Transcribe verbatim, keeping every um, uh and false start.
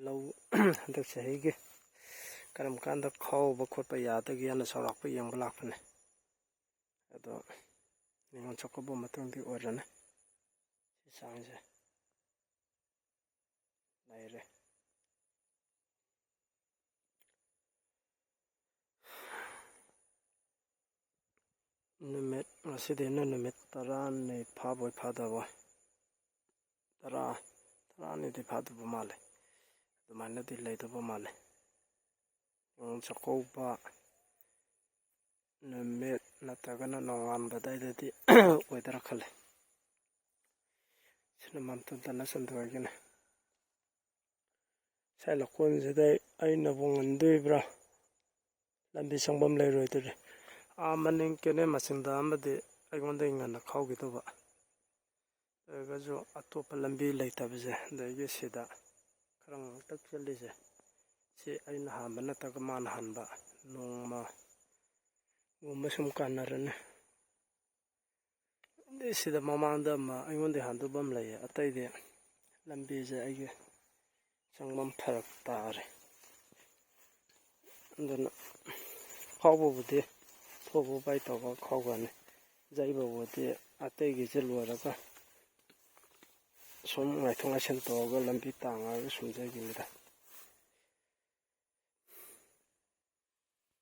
ꯂꯧ ꯍꯟꯗꯛ ꯆꯍꯤꯒꯤ ꯀꯔꯝ ꯀꯥꯟꯗ ꯈꯥꯎꯕ ꯈꯣꯠꯄ ꯌꯥꯗꯒꯦꯅ ꯆꯥꯎꯔꯥꯛꯄ ꯌꯦꯡꯕ ꯂꯥꯛꯄꯅꯦ꯫ ꯑꯗꯣ ꯅꯤꯉꯣꯜ ꯆꯥꯛꯀꯧꯕ ꯃꯇꯨꯡꯗꯤ ꯑꯣꯏꯔꯅꯤ꯫ ꯁꯤ ꯆꯥꯡꯁꯦ ꯂꯩꯔꯦ꯫ ꯅꯨꯃꯤꯠ ꯉꯁꯤꯗꯩꯅ ꯅꯨꯃꯤꯠ ꯇꯔꯥꯅꯤ ꯐꯥꯕꯣꯏ ꯐꯥꯗꯕꯣꯏ, ꯇꯔꯥ, ꯇꯔꯥꯅꯤꯗꯤ ꯐꯥꯗꯕ ꯃꯥꯜꯂꯦ꯫ ꯑꯗꯨꯃꯥꯏꯅꯗꯤ ꯂꯩꯗꯧꯕ ꯃꯥꯜꯂꯦ꯫ ꯅꯤꯉꯣꯜ ꯆꯥꯛꯀꯧꯕ ꯅꯨꯃꯤꯠ ꯅꯠꯇ꯭ꯔꯒꯅ ꯅꯣꯡꯉꯥꯟꯕ ꯑꯗꯨꯋꯥꯏꯗꯗꯤ ꯑꯣꯏꯗꯣꯏꯔꯥ ꯈꯜꯂꯦ꯫ ꯁꯤꯅ ꯃꯥꯝꯇꯣꯟ ꯇꯝꯅ ꯆꯟꯗꯣꯏꯒꯤꯅꯦ꯫ ꯉꯁꯥꯏ ꯂꯧꯀꯣꯟꯁꯤꯗ ꯑꯩꯅꯕꯨ ꯉꯝꯗꯣꯏꯕ꯭ꯔꯥ? ꯂꯝꯕꯤ ꯆꯪꯐꯝ ꯂꯩꯔꯣꯏꯗꯣꯔꯤ꯫ ꯑꯥ ꯃꯅꯤꯡ ꯀꯦꯅꯦꯜ ꯃꯆꯤꯟꯗ ꯑꯃꯗꯤ ꯑꯩꯉꯣꯟꯗꯒꯤ ꯉꯟꯅ ꯈꯥꯎꯈꯤꯗꯧꯕ꯫ ꯑꯣꯏꯔꯒꯁꯨ ꯑꯇꯣꯞꯄ ꯂꯝꯕꯤ ꯂꯩꯇꯕꯁꯦ, ꯑꯗꯒꯤ ꯁꯤꯗ ꯈꯔ ꯉꯥꯛꯇꯪ ꯆꯠꯂꯤꯁꯦ, ꯁꯤ ꯑꯩꯅ ꯍꯥꯟꯕ ꯅꯠꯇ꯭ꯔꯒ ꯃꯥꯅ ꯍꯥꯟꯕ ꯅꯣꯡꯃꯒꯨꯝꯕ ꯁꯨꯝ ꯀꯥꯟꯅꯔꯅꯤ꯫ ꯑꯗꯩ ꯁꯤꯗ ꯃꯃꯥꯡꯗ ꯑꯃ ꯑꯩꯉꯣꯟꯗꯒꯤ ꯍꯥꯟꯗꯧꯕ ꯑꯃ ꯂꯩꯌꯦ, ꯑꯇꯩꯗꯤ ꯂꯝꯕꯤꯁꯦ ꯑꯩꯒꯤ ꯆꯪꯐꯝ ꯐꯔꯛ ꯇꯥꯔꯦ꯫ ꯑꯗꯨꯅ ꯈꯥꯎꯕꯕꯨꯗꯤ ꯊꯣꯛꯄ ꯄꯥꯏ ꯇꯧꯔꯒ ꯈꯥꯎꯒꯅꯤ꯫ ꯌꯩꯕꯕꯨꯗꯤ ꯑꯇꯩꯒꯤꯁꯦ ꯂꯣꯏꯔꯒ ꯁꯨꯝ ꯉꯥꯏꯊꯣꯛ ꯉꯥꯏꯁꯤꯟ ꯇꯧꯔꯒ ꯂꯝꯕꯤ ꯇꯥꯡꯉꯒ ꯁꯨꯝ ꯌꯩꯈꯤꯕꯅꯤꯗ꯫